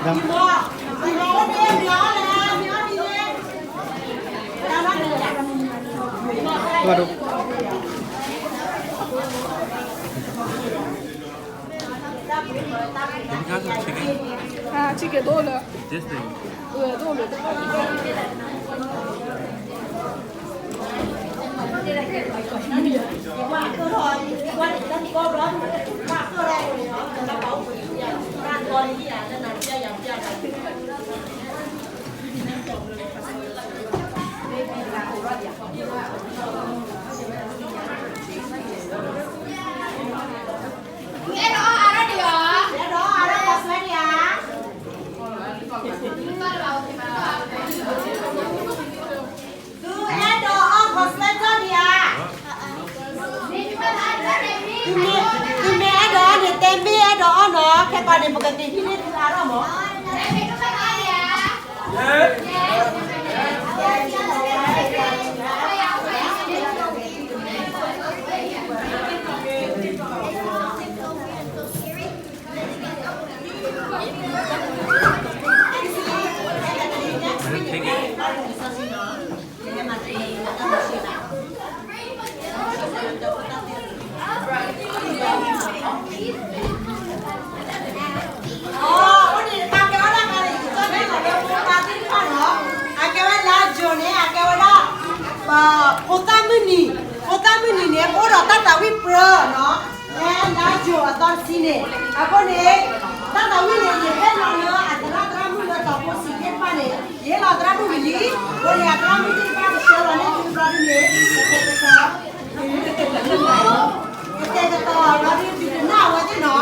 ဒၣ် Can you guys have chicken? ဟါ chicken တအိၣ်လၢ This thing. အၢ တအိၣ်လၢ သုအဲၣ်ဒိးအီၣ် ခီးစဲထီၣ်ဒံးဧါ. သုမ့ၢ်အဲၣ်ဒိးအီၣ်န့ၣ် တဲမ့ၢ်အဲၣ်ဒိးအီၣ်နီၤ, ခဲကီးန့ၣ် ပကက့ၤဟံးန့ၢ်သုအါထီၣ်မး. Ôdê တခါကဲဝဲဒၣ် ကလဲၤကံၣ်ကၠီၣ်န့ၢ်လီၤလၢဖိသၣ်သ့ၣ်တဖၣ်နီၤ, အကဲဝဲလါယူၤန့ၣ် အကဲဝဲဒၣ် ဖိသၣ်မုၢ်နံၤ, ဖိသၣ်မုၢ်နံၤန့ၣ် အိၣ်ဒီးတၢ်သးဝံၣ်ပြၢနီၤ, ဖဲလါယူၤအသီတဆံန့ၣ်, အဃိန့ၣ် တၢ်သးဝံၣ်န့ၣ် ယဟ့ၣ်လီၤလၢအသရၣ်သရၣ်မုၣ်လၢသီဖိဆံးသ့ၣ်တဖၣ်န့ၣ်, ယဟ့ၣ်လီၤသရၣ်မုၣ်ဝံၤလံ, အဃိန့ၣ် အသရၣ်မုၣ်သ့ၣ်တဖၣ်ကဆှၢလီၤန့ၢ်သုဘျီဒုန့ၣ်, ကတဲာ်ကတီၤ, ကတဲာ်ကတီၤဘျီဒု ဒုးကနၣ်အဝဲသ့ၣ်နီၤ.